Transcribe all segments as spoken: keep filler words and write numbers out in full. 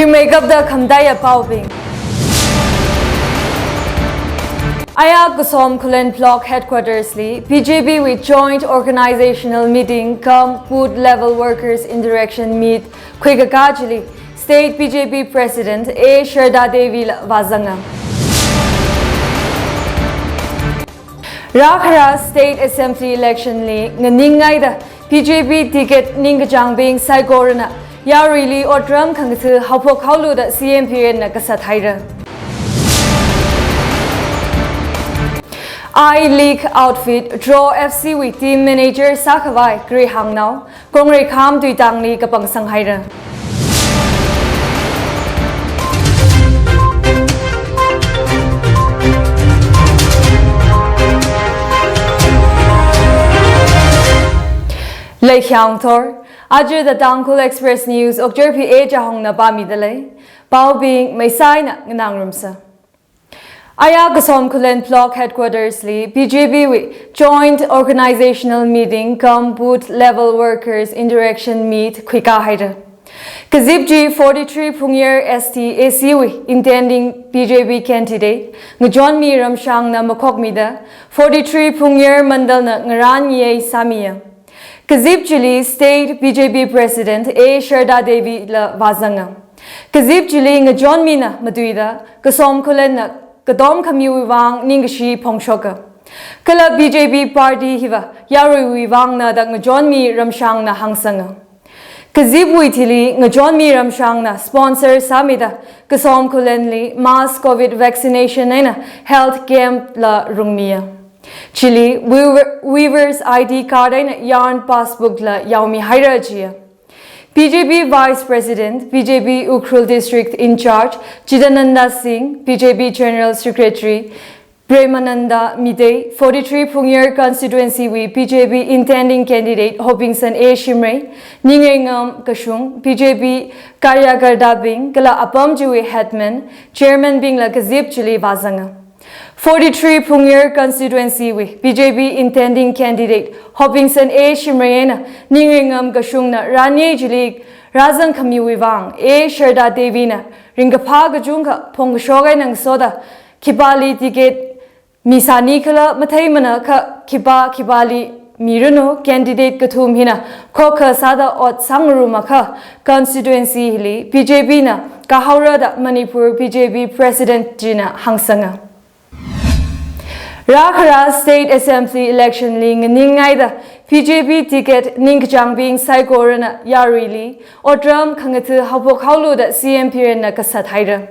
Rimeikapta khamataiya paobing. Aya Kasom Khullen Block Headquarters li B J P wui Joint Organizational Meeting cum Booth Level Workers Interaction Meet khuikakā chili State B J P President A Sharda Devi la vāzanga. Rākhara State Assembly Election li nganingngaida B J P ticket ningkachāngbing saikorana yaruili otram khangatha haophok haolu da C M Biren na kasā thaira. I-League outfit Draw F C wui team manager sākhavai Kri Hangnao, Kongreikham Tuitangli kapangsang haira. Leikhyang thor, aja The Tangkhul Express News, Okchar P A Chahongna pāmida lei. Paobing meisaina nganāngarumsa. Aya Kasom Khullen Block Headquarters li B J P wui Joint Organizational Meeting cum Booth Level Workers Interaction Meet khuikā haira. Kazip chi forty-three Phungyar S T A C wui intending B J P candidate Ngachonmi Ramshangna makhokmida forty-three Phungyar Mandal na ngarān ngayei sāmiya. Kazip chili State B J P President A Sharda Devi la vāzanga. Kazip chili Ngachonmina matuida Kasom Khullen na katom khamiwui vang ningkashi phongshoka. Kala B J P party hiva yaruiwui vangna da Ngachonmi Ramshangna hāngsanga. Kazipwui thili Ngachonmi Ramshangna sponsor sāmida Kasom Khullenli mass covid vaccination eina health camp la rungmiya. Chili weaver-, weaver's I D card eina yarn passbook la yaomi haira jiya. B J P Vice President, B J P Ukhrul District in-charge Chidananda Singh, B J P General Secretary Premananda Meitei, forty-three Phungyar Constituency wui B J P intending candidate Hopingson A Shimray, Ningreingam Kashung, B J P karyakartabing, kala apam chiwui headman, chairman bingla kazip chili vāzanga. Forty-three Phungyar Constituency wui B J P intending candidate Hopingson A Shimray eina Ningreingam Kashungna ranye chili rāzang khamiwui vang A Sharda Devi na ringkaphā kachungkha phongkashok eina ngasoda khipāli ticket misāni khala matheimana kha khipā khipāli miranu, candidate kathum hina khokha sāda ot sāngarumakha constituency hili B J P na kahaora da Manipur B J P President china hāngsanga. Rākhara State Assembly election li nganingngaida B J P ticket ningkachāngbing saikorana yaruili otram khangatha haophok haolu da C M Biren na kasā thaira.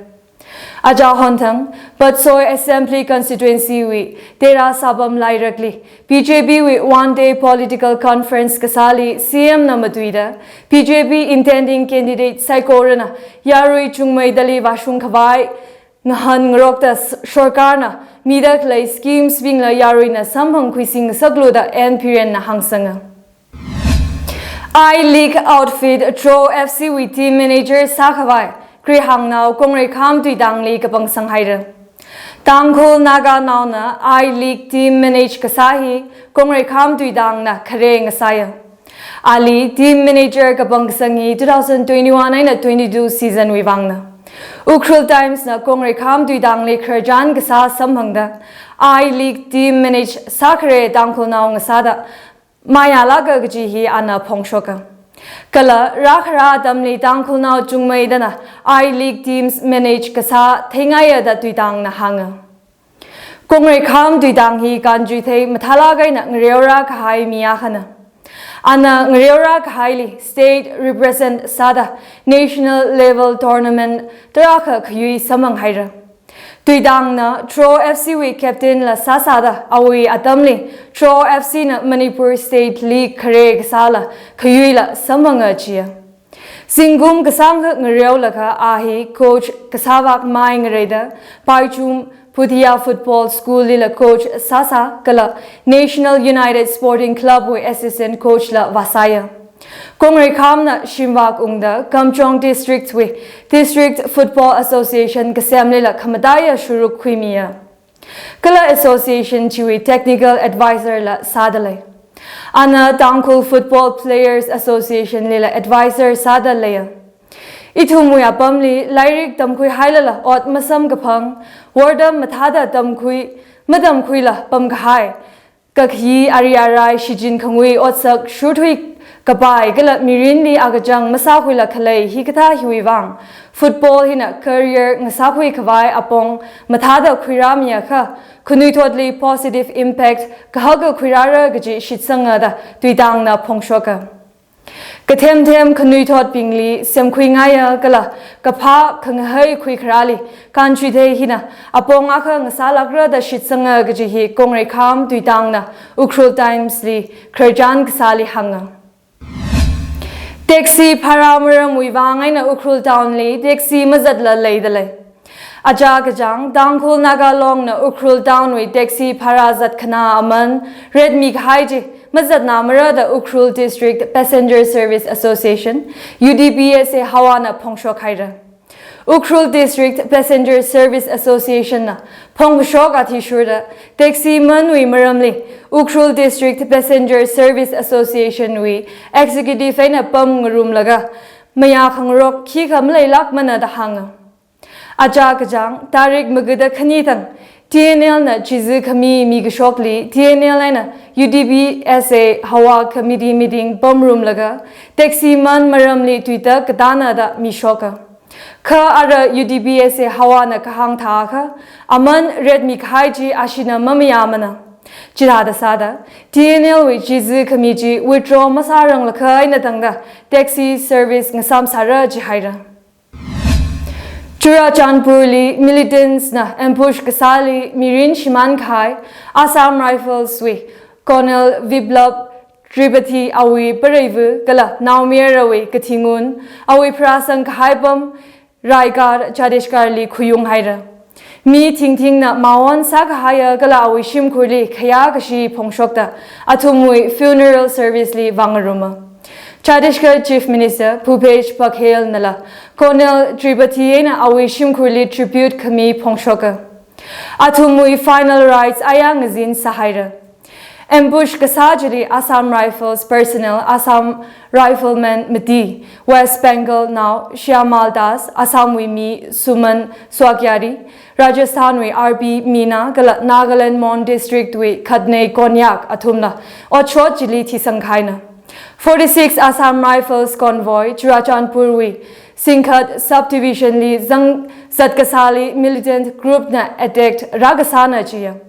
Aja honthang, Patsoi Assembly Constituency wui Tera Sapam Lairakli B J P wui one day political conference kasāli C M na matuida B J P intending candidate saikorana yarui chungmeidali vāshung khavai ngahānngarokta s-, sorkarna mida khalei schemes bingla yaruina samphang khuising ngasaklu da N Biren na hāngsanga. I-League outfit Draw F C wui team manager sākhavai Kri Hangnao Kongreikham Tuitangli kapangsang haira. Tangkhul Naganaona I-League team manage kasā hi Kongreikham Tuitangna khare ngasāya. Ali team manager kapangsang hi two thousand twenty-one eina twenty-two season wui vangna. Ukhrul Times na Kongreikham Tuitangli khararchan kasā samphangda I-League team manage sākhare Tangkhulnao ngasāda mayālāka kaji hi ana phongshoka. Kala rākhara atamli Tangkhulnao chungmeidana I-League teams manage kasā theingaiya da Tuitangna hānga. Kongreikham Tuitang hi kanchuithei mathālāk eina ngareorā kahai mi akhana. Ana ngareorā kahaili state represent sāda national level tournament tarākha khayui samphang haira. Tuitangna Draw F C wui captain la sāsāda awui atamli Draw F C na Manipur State League khare kasāla khayuila samphanga jiya. Zingkum kasāngkha ngareolaga a hi coach kasāvak mai ngareida Paichum Bhutia Football School lila coach sāsā kala National United Sporting Club wui assistant coach la vāsāya. Kongreikhamna shimvak ungda Kamjong District wui District Football Association kasemlila khamataiya shuruk khuimiya. Kala association chiwui technical advisor la sāda lei. Ana Tangkhul Football Players Association lila advisor sāda leiya. Ithumwui apamli lairik tamkhuihailala ot masamkaphang, wortam mathāda tamkhui, matamkhuila pamkahai, kakhi ari arai shichin khangui otsak shurthui kapai kala mirinli akachang masākhuila khalei hikathā hiwui vang, football hina career ngasākhui khavai apong mathāda khuirāmiakha, khanuithotli positive impact kahaka khuirāra kaji shitsanga da tuitangna phongshoka. Kathemthem khanuithotbingli semkhuingaiya kala kaphā khangahai khuikharāli kanchuithei hina apong akha ngasālākra da shitsanga kaji hi Kongreikham Tuitangna Ukhrul Times li khararchan kasāli hānga. Taxi bhara maramwui vang eina Ukhrul town li taxi mazatla leidalei. Aja kachang Tangkhul Naga Longna Ukhrul town wui taxi bhara zatkhanā aman rate mikahai chi mazatnamara da Ukhrul District Passenger Service Association, U D P S A Hawana phongshok haira. Ukhrul District Passenger Service Association na phongshok athishurda taxi manwui maramli Ukhrul District Passenger Service Association wui executive eina pamngarumlaga mayākhangarok khikha maleilākmana da hānga. Aja kachang tarik magada khani thang T N L na chizi khami mikashokli T N L eina U D P S A Hawa committee meeting pamrumlaga taxi man maramli tuita katāna da mishoka. Kha ara U D P S A Hawana kahāng thākha, aman rate mikahai chi ashina mamayāmana. Chithāda sāda, T N L wui chizi khami chi withdraw masāranglakha eina tangda taxi service ngasamsāra jihaira. Churachandpurli militants na ambush kasāli mirin shimānkahai Assam Rifles wui Colonel Biplab Tripathi awui pareiva kala naomayarawui kathingun, awui pharāsang kahai pam Raigad, Chhattisgarh li khuiung haira. Mi thingthingna mawon sākahaiya kala awui shimkhurli khayākashi phongshokta athumwui funeral service li vāngaruma. Chhattisgarh Chief Minister Bhupesh Baghel nala Colonel Tripathi eina awui shimkhurli tribute khami phongshoka. Athumwui final rites aya ngazin sāhaira. Ambush kasā chili Assam Rifles personnel, Assam Rifleman mati, West Bengal nao Shyamal Das, Assam wui mi Suman Swagyari, Rajasthan wui R P Meena kala Nagaland Mon District wui Khatnei Konyak athumna otshot chili thisangkahaina. Forty-six Assam Rifles convoy Churachandpur wui Singkhat subdivision li zang zatkasāli militant group na attack rākasāna jiya.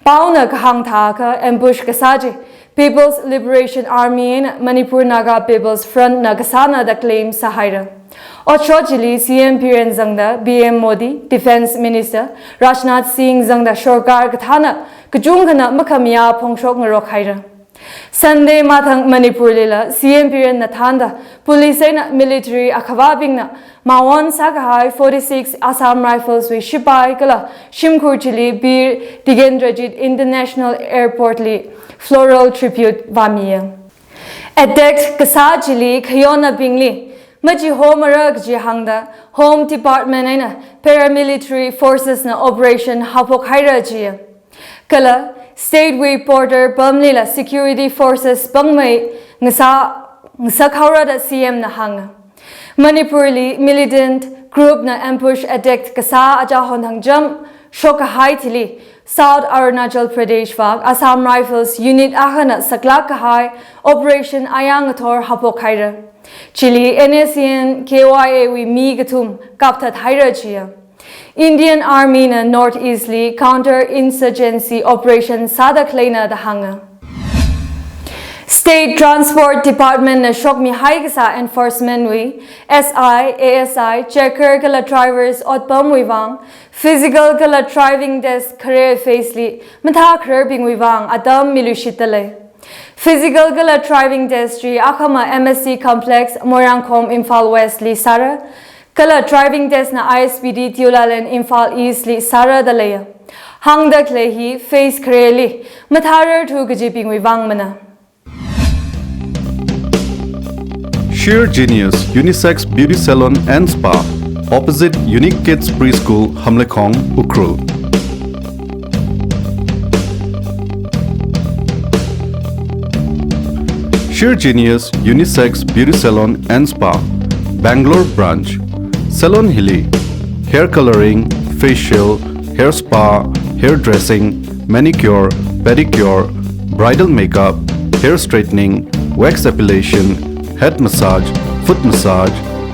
Paona kahāng thākha ambush kasā chi People's Liberation Army eina Manipur Naga People's Front na kasāna da claim sāhaira. Otshot chili C M Biren zangda P M Modi, Defence Minister Rajnath Singh zangda sorkar kathāna kachungkhana makhamayā phongshok ngarok haira. Sunday mathang Manipur lila C M Biren na thānda police eina military akhavābingna mawon sākahai forty-six Assam Rifles wui shipai kala shimkhur chili Bir Tikendrajit International Airport li floral tribute vāmiya. Attack kasā chili khayonnaobingli machihomara kaji hāngda Home Department eina paramilitary forces na operation haophok haira jiya. Kala state wui border pamlila security forces pangmei ngasā, ngasak haora da C M na hānga. Manipur li militant group na ambush attack kasā aja honthang jam shokkahai thili South Arunachal Pradesh vak Assam Rifles unit akhana saklāk kahai operation aya ngathor haophok haira. Chili N S C N K Y A wui mi kathum kapthat haira jiya. Indian Army na North East li counter insurgency operation sāda khaleina da hānga. State Transport Department na shokmihai kasā enforcement wui S I, A S I, checker kala drivers otpamwui vang physical kala driving test khare phase li mathākhararbingwui vang atam miluishitdalei. Physical kala driving test chi akhama M S C Complex, Moirangkhom, Imphal West li sāra, kala driving test na I S P D Tiulalen, Imphal East li sāra da leiya. Hāngda khalei hi phase khareli mathārarthu kajibingwui vangmana. Sheer Genius Unisex Beauty Salon and Spa, opposite Unique Kids Preschool, Hamleikhong, Ukhrul. Sheer Genius Unisex Beauty Salon and Spa, Bangalore Branch. Salon hili hair colouring, facial, hair spa, hair dressing, manicure, pedicure, bridal makeup, hair straightening, wax epilation, head massage, foot massage,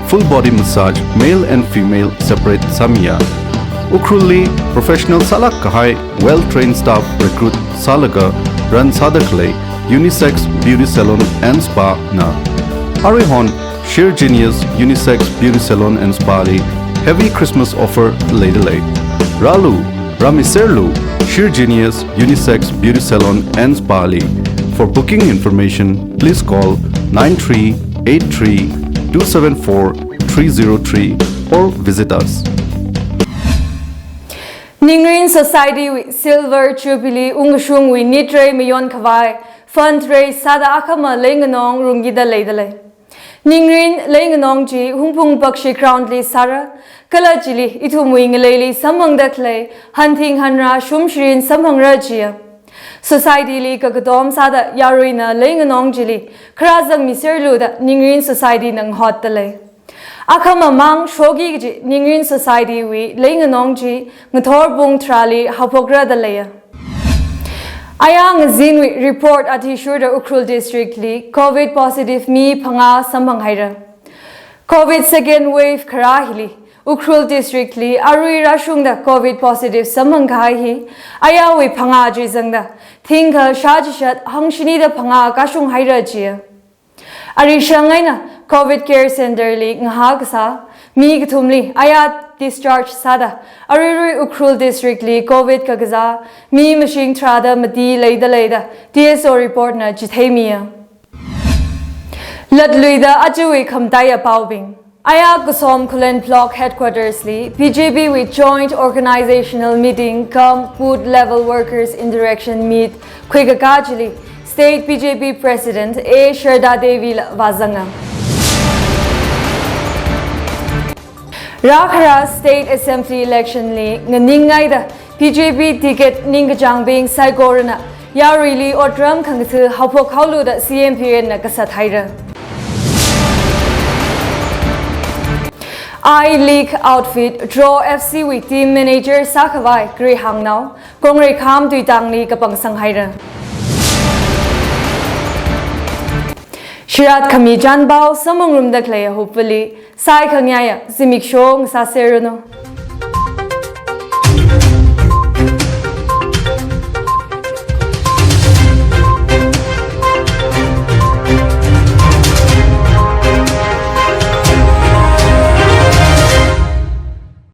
full body massage, male and female separate sāmiya. Ukhrulli professional sālāk kahai well trained staff recruit sālaga run sāda khalei Unisex Beauty Salon and Spa na. Aruihon Sheer Genius Unisex Beauty Salon and Spa li heavy Christmas offer leida lei. Rālu, rāmiserlu, Sheer Genius Unisex Beauty Salon and Spa li. For booking information, please call nine three eight three two seven four three zero three or visit us. Ningrin Society wui Silver Jubilee ungkashungwui nitrei mayon khavai fund raise sāda akhama Leinganong Rungida leida lei. Ningrin Leinganong chi Hungpung Bakshi Ground li sāra, kala chili ithumwui ngaleili samphangda khalei hanthing hanra shumshirin samphangra jiya. Society li kakatom sāda yaruina Leinganong chili kharā zangmiserlu da Ningrin Society na ngahotda lei. Akhama mang shoki kaji Ningrin Society wui Leinganong chi ngathor pung tharāli haophokra da leiya. Aya ngazinwui report athishurda Ukhrul District li COVID positive mi phangā samphang haira. COVID second wave kharā hili Ukhrul District li arui rāshungda COVID positive samphang kahai hi ayawui phangā chi zangda thingkha shāchishat hangshinida phangā kashung haira jiya. Arishang eina COVID Care Center li ngahā kasā mi kathumli aya discharge sāda, aruirui Ukhrul District li COVID kakazā mi mashing tharāda mati leida lei da D S O report na chitheimiya. Latluida ajawui khamataiya paobing. Aya Kasom Khullen Block Headquarters li B J P wui Joint Organizational Meeting cum Booth Level Workers Interaction Meet khuikakā chili State B J P President A Sharda Devi la vāzanga. Rākhara State Assembly Election li nganingngaida B J P ticket ningkachāngbing saikorana yaruili otram khangatha haophok haolu da C M Biren na kasā thaira. I-League outfit Draw F C wui team manager sākhavai Kri Hangnao, Kongreikham Tuitangli kapangsang haira. Shirat khami chānpao samphangrumda khalei hupvali, saikhangayā zimiksho ngasāserranu.